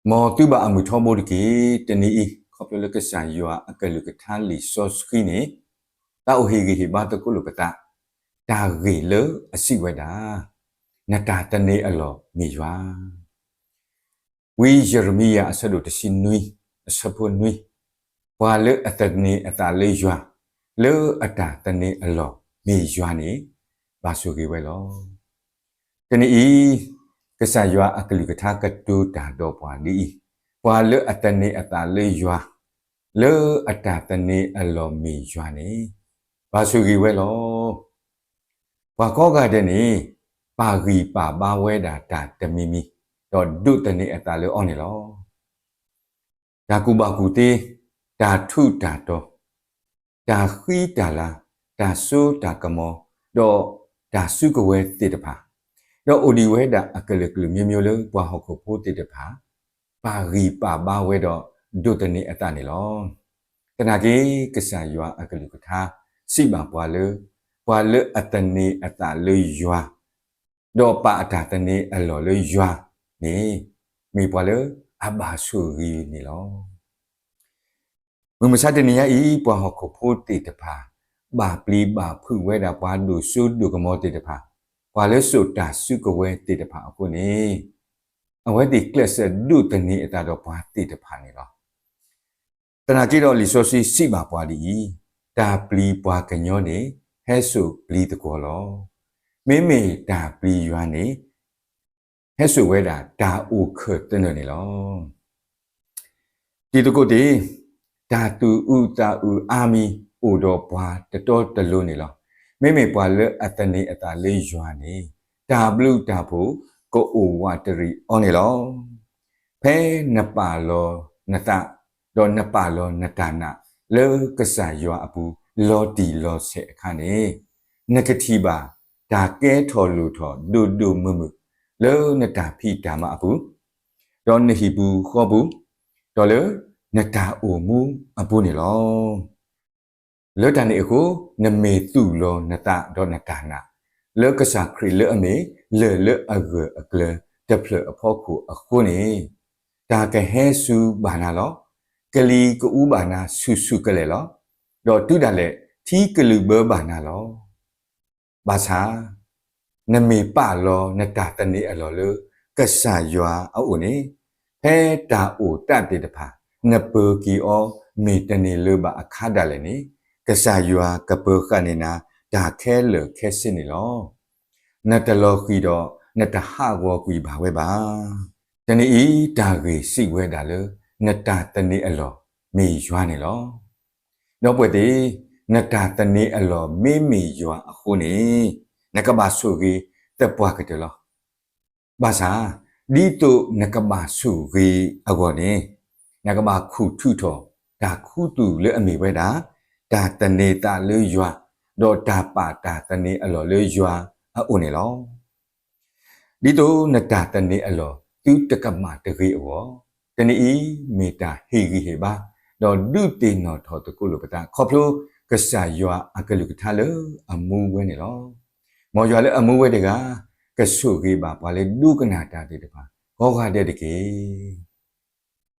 မ်သုဘၣ်အမုာ်ထီဘိတက့ၢ်. တနံၤအံၤ ခီဖျိလၢကစၢ်ယွၤအကလုၢ်ကထါလံာ်စီဆှံန့ၣ် သးအိၣ်ဟ့ၣ်ဂံၢ်ဟ့ၣ်ဘါသကိးလိာ်ပသး တၢ်ဂ့ၢ်လၢအစံးဝဲဒၣ်, နတၢ်သန့ၤအလီၢ်မ့ၢ်ယွၤ ဝံယံးရမံယၤအဆၢဒိၣ်တဆံနွံ အဆၢဖိနွံ, ပှၤလၢအသန့ၤအသးလၢယွၤ, လၢအတၢ်သန့ၤအလီၢ်မ့ၢ်ယွၤန့ၣ် ဘၣ်ဆိၣ်ဂ့ၤဝဲလီၤ. တနံၤအံၤ ကစၢ်ယွၤအကလုၢ်ကထါကတိၤတၢ်ဒီးပှၤဒ်အံၤ, ပှၤလၢအသန့ၤအသးလၢယွၤ, လၢအတၢ်သန့ၤအလီၢ်မ့ၢ်ယွၤန့ၣ် ဘၣ်ဆိၣ်ဂ့ၤဝဲလီၤ. ပှၤကိးဂၤဒဲးန့ၣ် ပာ်ဂံၢ်ပာ်ဘါဝဲဒၣ်တၢ်တမံၤမံၤ, ဒီးဒိးသန့ၤအသးလၢအီၤန့ၣ်လီၤ. တၢ်ကူၣ်ဘၣ်ကူၣ်သ့, တၢ်ထူးတၢ်တီၤ, တၢ်ဃံတၢ်လၤ, တၢ်စိတၢ်ကမီၤ, ဒီးတၢ်စုကဝဲၤသ့ၣ်တဖၣ်, ဒီးအိၣ်ဒံးဝဲဒၣ်အကလုာ်ကလုာ်မျိုးမျိုးလၢပှၤဟီၣ်ခိၣ်ဖိသ့ၣ်တဖၣ် ပာ်ဂံၢ်ပာ်ဘါဝဲဒီးဒိးသန့ၤအသးန့ၣ်လီၤ. သနာ်က့ ကစၢ်ယွၤအကလုၢ်ကထါ စံးဘၣ်ပှၤလၢ ပှၤလၢအသန့ၤအသးလၢယွၤ, ဒီးပာ်အတၢ်သန့ၤအလီၢ်လၢယွၤန့ၣ် မ့ၢ်ပှၤလၢအဘၣ်ဆိၣ်ဂ့ၤန့ၣ်လီၤ. မုၢ်မဆါတနံၤညါအံၤ ပှၤဟီၣ်ခိၣ်ဖိသ့ၣ်တဖၣ် ဘၣ်ပျံၤဘၣ်ဖုးဝဲဒၣ်ပှၤဒိၣ်စိဒိၣ်ကမီၤသ့ၣ်တဖၣ်, ပှၤလၢစိာ်တၢ်စုကဝဲၤသ့ၣ်တဖၣ်အဃိန့ၣ် အဝဲသ့ၣ်ကျဲးစၢးဒိးသန့ၤအသးဒီးပှၤသ့ၣ်တဖၣ်န့ၣ်လီၤ. သနာ်က့ဒီးလံာ်စီဆှံစံးဘၣ်ပှၤဒ်အံၤ, တၢ်ပျံၤပှၤကညီန့ၣ် ဟဲစိာ်ပျံၤသကွီၤလီၤ. မ့မ့ၢ်တၢ်ပျံၤယွၤန့ၣ် ဟဲစိာ်ဝဲဒၣ်တၢ်အိၣ်ခၢၣ်သနၢၣ်န့ၣ်လီၤ. တံၤသကိးသ့ၣ်, တၢ်သူၣ်အုးသးအုးအါမံၤအိၣ်ဒီးပှၤတတီတလိၤန့ၣ်လီၤ. မ့မ့ၢ်ပှၤလၢအသန့ၤအသးလၢယွၤန့ၣ် တၢ်ဘျုးတၢ်ဖှိၣ်ကအိၣ်ဝးတရံးအီၤန့ၣ်လီၤ. ဖဲနပာ်လီၤနသး ဒီးနပာ်လီၤနတၢ်နာ်လၢကစၢ်ယွၤအပူၤ လီၤတံၢ်လီၤဆဲးအခါန့ၣ် နကထံၣ်ဘၣ်တၢ်ကဲထီၣ်လိၣ်ထီၣ်ဒိၣ်ဒိၣ်မုၢ်မုၢ် လၢနတၢ်ဖံးတၢ်မၤအပူၤ, ဒီးနဟံၣ်ပူၤဃီပူၤ, ဒီးလၢနတၢ်အိၣ်မူအပူၤန့ၣ်လီၤ. လၢတၢ်န့ၣ်အဃိ နမ့ၢ်သူၣ်လီၤနသးဒီးနတၢ်နာ် လၢကစၢ်ခရံာ်လၢအမ့ၢ်လၢၢ်လၢအဂၢၢ်အကျၢၤတဖျၢၣ်အဖီခိၣ်အဃိန့ၣ်, တၢ်ကဟဲစူၤဘၣ်နၤလီၤ. ကလံၤကအူဘၣ်နၤဆူၣ်ဆူၣ်ကလဲာ်လီၤ. ဒီးတုၤဒၣ်လဲာ်ထံကလုာ်ဘၢဘၣ်နၤလီၤ. ဘၣ်ဆၣ် နမ့ၢ်ပာ်လီၤနတၢ်သန့ၤအလီၢ်လၢကစၢ်ယွၤအအိၣ်န့ၣ်, ဖဲတၢ်အိၣ်သးသ့ၣ်တဖၣ် နပၢၤက့ၤအီၤမ့ၢ်တန့ၢ်လၢၤဘၣ်အခါဒၣ်လဲာ်န့ၣ်, ကစၢ်ယွၤကပၢၤဃာ်န့ၢ်နၤတၢ်ခဲလၢာ်ခဲဆ့န့ၣ်လီၤ. နတလီၤဃံၤဒီးနတဟးဂီၤကွံာ်ဘၣ်ဝဲဘၣ်. တနံၤအံၤ တၢ်ဂ့ၢ်စံးဝဲဒၣ်လၢ နတၢ်သန့ၤအလီၢ်မ့ၢ်ယွၤန့ၣ်လီၤ. ဒီပုၢ်ဝဲၢ်သ့ၣ်, နတၢ်သန့ၤအလီၢ်မ့မ့ၢ်ယွၤအဃိန့ၣ်, နကဘၣ်ဆိၣ်ဂ့ၤသပှၢ်ကတၢၢ်လီၤ. ဘၣ်ဆၣ်, ဒ်သိးနကဘၣ်ဆိၣ်ဂ့ၤအဂီၢ်န့ၣ်, နကဘၣ်ခူၣ်ထုးထီၣ်တၢ်ခူသူၣ်လၢအမ့ၢ်ဝဲဒၣ် တၢ်သန့ၤသးလၢယွၤ, ဒီးတၢ်ပာ်တၢ်သန့ၤအလီၢ်လၢယွၤအအိၣ်န့ၣ်လီၤ. ဒ်သိးနတၢ်သန့ၤအလီၢ်သုတကမၣ်တဂ့ၤအဂီၢ်, တနံၤအံၤမ့ၢ်တၢ်ဟ့ၣ်ဂံၢ်ဟ့ၣ်ဘါ, ဒီးဒုးသ့ၣ်နီၣ်ထီၣ်သကိးလိာ်ပသး ခီဖျိကစၢ်ယွၤအကလုၢ်ကထါလၢအမူဝဲန့ၣ်လီၤ. မ်ယွၤလၢအမူဝဲတဂၤ ကဆိၣ်ဂ့ၤဘၣ်ပှၤလၢဒိကနၣ်တၢ်သ့ၣ်တဖၣ် ကိးဂၤဒဲးတက့ၢ်.